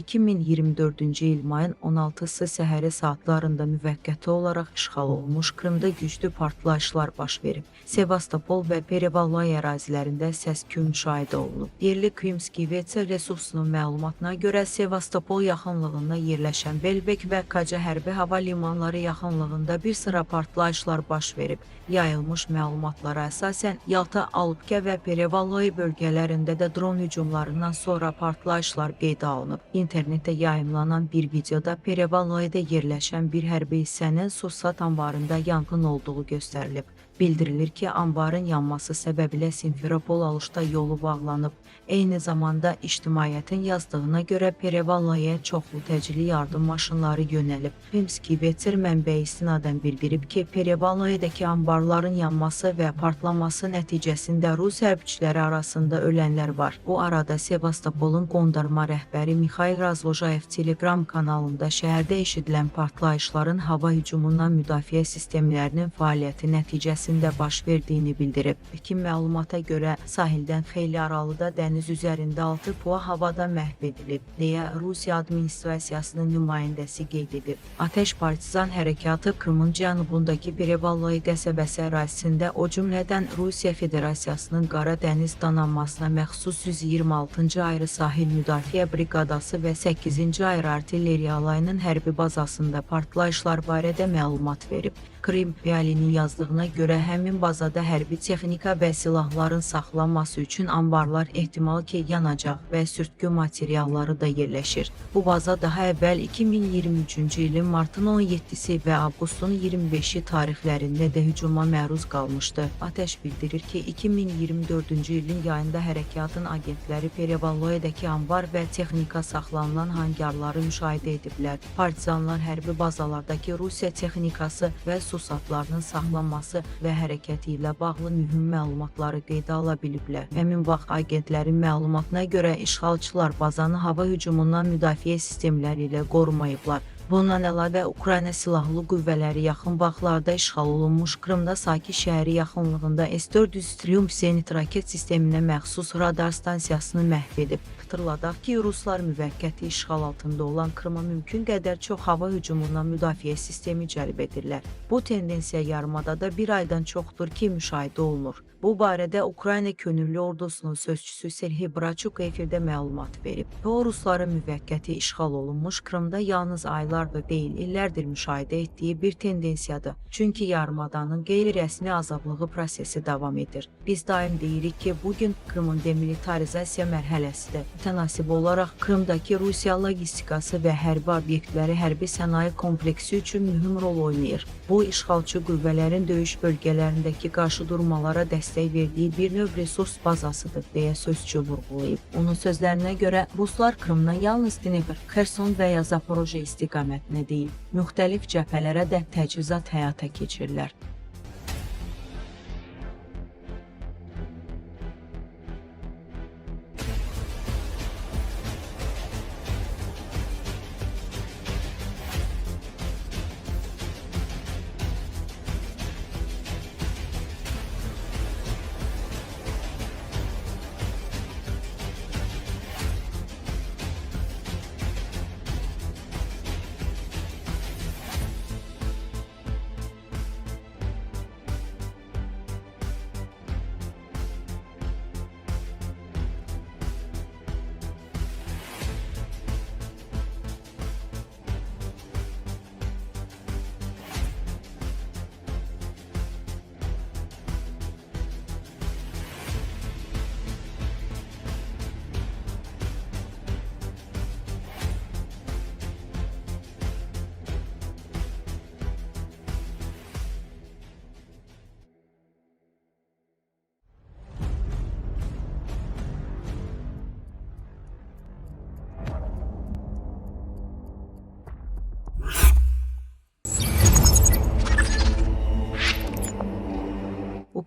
2024-cü il mayın 16-sı səhəri saatlarında müvəqqəti olaraq işğal olunmuş Krımda güclü partlayışlar baş verib. Sevastopol və Perevalnoye ərazilərində səs-küy müşahidə olunub. Yerli Krımski Veter resursunun məlumatına görə Sevastopol yaxınlığında yerləşən Belbek və Kaca hərbi hava limanları yaxınlığında bir sıra partlayışlar baş verib. Yayılmış məlumatlara əsasən Yalta, Alupka və Perevalnoye bölgələrində də dron hücumlarından sonra partlayışlar qeydə alınıb. İnternetdə yayımlanan bir videoda Perevalnoyedə yerləşən bir hərbi hissənin sursat anbarında yanğın olduğu göstərilib. Bildirilir ki, anbarın yanması səbəbilə Simferopol-Aluşta yolu bağlanıb. Eyni zamanda ictimaiyyətin yazdığına görə Perevalnoyeyə çoxlu təcili yardım maşınları yönəlib. Krımski Veter mənbəyi istinadən bildirib ki, Perevalnoyedəki anbarların yanması və partlaması nəticəsində rus hərbçiləri arasında ölənlər var. Bu arada Sevastopolun qondarma rəhbəri Mixail Razvojayev Telegram kanalında şəhərdə eşidilən partlayışların hava hücumundan müdafiə sistemlərinin fəaliyyəti nəticəsində baş verdiyini bildirib. İlkin məlumata görə sahildən xeyli aralıda dəniz üzərində 6 PUA havada məhv edilib, deyə Rusiya administrasiyasının nümayəndəsi qeyd edib. Ateş Partizan Hərəkatı Krımın cənubundakı Perevalnoye qəsəbəsi ərazisində, o cümlədən Rusiya Federasiyasının Qara Dəniz donanmasına məxsus 126-cı Ayrı Sahil Müdafiə Briqadası və 8-ci Ayrı Artilleriya Alayının hərbi bazasında partlayışlar barədə məlumat verib. Krım Realinin yazdığına görə həmin bazada hərbi texnika və silahların saxlanması üçün anbarlar ehtimal ki yanacaq və sürtkü materialları da yerləşir. Bu baza daha əvvəl 2023-cü ilin martın 17-si və avqustun 25-i tarixlərində də hücuma məruz qalmışdı. Ateş bildirir ki, 2024-cü ilin yayında hərəkatın agentləri Perevalnoyedəki anbar və texnika saxlanılan hangarları müşahidə ediblər. Partizanlar hərbi bazalardakı Rusiya texnikası və sursatlarının saxlanması və hərəkəti ilə bağlı mühüm məlumatları qeydə ala biliblər. Həmin vaxt agentlərin məlumatına görə işğalçılar bazanı hava hücumundan müdafiə sistemləri ilə qorumayıblar. Bundan əlavə Ukrayna Silahlı Qüvvələri yaxın vaxtlarda işğal olunmuş Krımda Saki şəhəri yaxınlığında S-400 Triumf Zenit raket sisteminə məxsus radar stansiyasını məhv edib. Xatırladaq ki, ruslar müvəqqəti işğal altında olan Krıma mümkün qədər çox hava hücumundan müdafiə sistemi cəlb edirlər. Bu tendensiya yarımadada bir aydan çoxdur ki, müşahidə olunur. Bu barədə Ukrayna Könüllü Ordusunun sözçüsü Serhiy Bratchuk efirdə məlumat verib. O, rusların müvəqqəti işğal olunmuş Krımda yalnız aylardır deyil, illərdir müşahidə etdiyi bir tendensiyadır. Çünki yarımadanın qeyri-rəsmi azadlığı prosesi davam edir. Biz daim deyirik ki, bugün Krımın demilitarizasiya mərhələsidir. Mütənasib olaraq Krımdakı Rusiya logistikası və hərbi obyektləri hərbi sənaye kompleksi üçün mühüm rol oynayır. Bu, işğalçı qüvvələrin döyüş bölgələrindəki qarşıdurmalara dəstək verdiyi bir növ resurs bazasıdır, deyə sözçü vurğulayıb. Onun sözlərinə görə ruslar Krımdan yalnız Dnepr, Xerson və ya Zaporoje istiqamətinə deyil, müxtəlif cəbhələrə də təchizat həyata keçirirlər.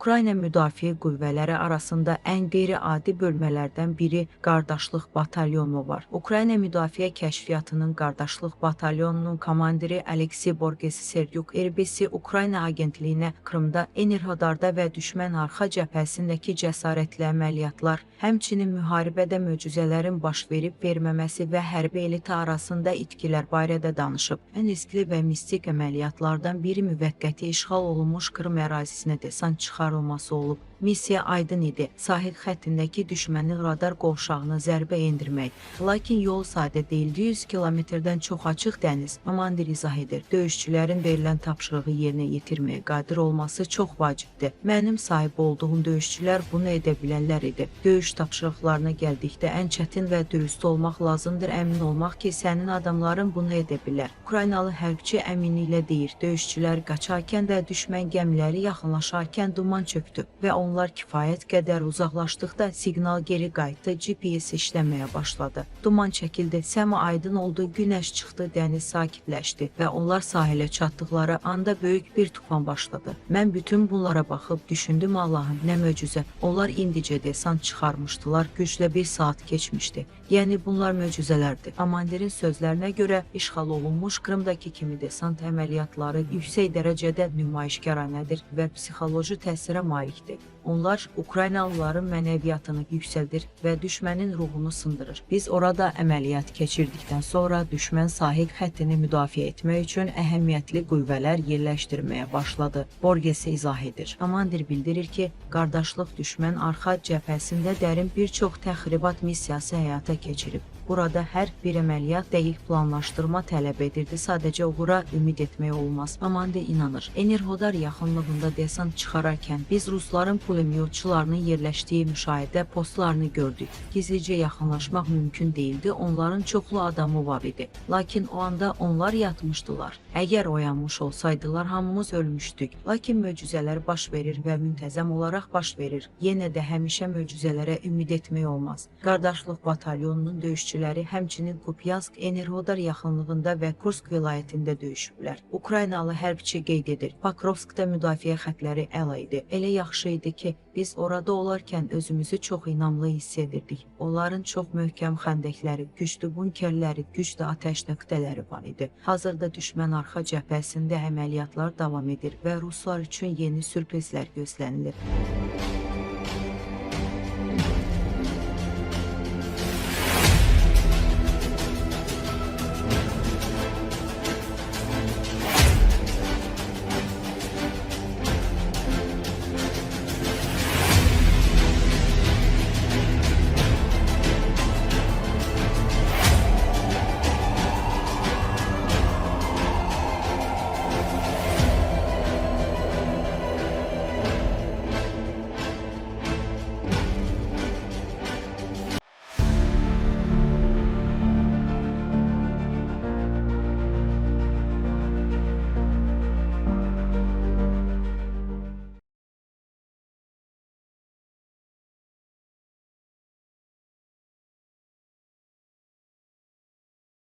Ukrayna müdafiə qüvvələri arasında ən qeyri-adi bölmələrdən biri Qardaşlıq batalyonu var. Ukrayna Müdafiə Kəşfiyyatının Qardaşlıq batalyonunun komandiri Aleksey Borges Serdyuk RBC Ukrayna agentliyinə Krımda, Enerhodarda və düşmən arxa cəbhəsindəki cəsarətli əməliyyatlar, həmçinin müharibədə möcüzələrin baş verib verməməsi və hərbi elita arasında itkilər barədə danışıb. Ən riskli və mistik əməliyyatlardan biri müvəqqəti işğal olunmuş Krım ərazisinə desant çıxarılması olub. Missiya aydın idi. Sahil xəttindəki düşmənin radar qovşağına zərbə endirmək. Lakin yol sadə deyildi. 100 kilometrdən çox açıq dəniz. Komandir izah edir. Döyüşçülərin verilən tapşırığı yerinə yetirməyə qadir olması çox vacibdir. Mənim sahib olduğum döyüşçülər bunu edə bilənlər idi. Döyüş tapşırıqlarına gəldikdə ən çətin və dürüst olmaq lazımdır. Əmin olmaq ki, sənin adamların bunu edə bilər. Ukraynalı hərbçi əminliklə deyir. Döyüşçülər qaçarkən və düşmən gəmiləri yaxınlaşarkən duman çökdü və onlar kifayət qədər uzaqlaşdıqda siqnal geri qayıtdı, GPS işləməyə başladı. Duman çəkildi, səma aydın oldu, günəş çıxdı, dəniz sakitləşdi və onlar sahilə çatdıqları anda böyük bir tufan başladı. Mən bütün bunlara baxıb düşündüm, Allahım, nə möcüzə. Onlar indicə desant çıxarmışdılar, güclə bir saat keçmişdi. Yəni bunlar möcüzələrdir. Komandirin sözlərinə görə işğal olunmuş Krımdakı kimi desant əməliyyatları yüksək dərəcədə nümayişkaranədir və psixoloji təsirə malikdir. Onlar Ukraynalıların mənəviyyatını yüksəldir və düşmənin ruhunu sındırır. Biz orada əməliyyat keçirdikdən sonra düşmən sahil xəttini müdafiə etmək üçün əhəmiyyətli qüvvələr yerləşdirməyə başladı. Borges izah edir. Komandir bildirir ki, qardaşlıq düşmən arxa cəbhəsində dərin bir çox təxribat missiyası həyata keçirib. Burada hər bir əməliyyat dəqiq planlaşdırma tələb edirdi. Sadəcə uğura ümid etmək olmaz. Komandir inanır. Enerhodar yaxınlığında desant çıxararkən biz rusların pulemyotçularının yerləşdiyi müşahidə postlarını gördük. Gizlicə yaxınlaşmaq mümkün değildi. Onların çoxlu adamı var idi. Lakin o anda onlar yatmışdılar. Əgər oyanmış olsaydılar hamımız ölmüşdük. Lakin möcüzələr baş verir və müntəzəm olaraq baş verir. Yenə də həmişə möcüzələrə ümid etmək olmaz. Qardaşlıq batalyonunun döyüşçüləri həmçinin Kupyansk, Enerhodar yaxınlığında və Kursk vilayətində döyüşüblər. Ukraynalı hərbçi qeyd edir. Pokrovskda müdafiə xətləri əla idi. Elə yaxşı idi ki, biz orada olarkən özümüzü çox inamlı hiss edirdik. Onların çox möhkəm xəndəkləri, güclü bunkerləri, güclü atəş nöqtələri var idi. Hazırda düşmən arxa cəbhəsində əməliyyatlar davam edir və ruslar üçün yeni sürprizlər gözlənilir.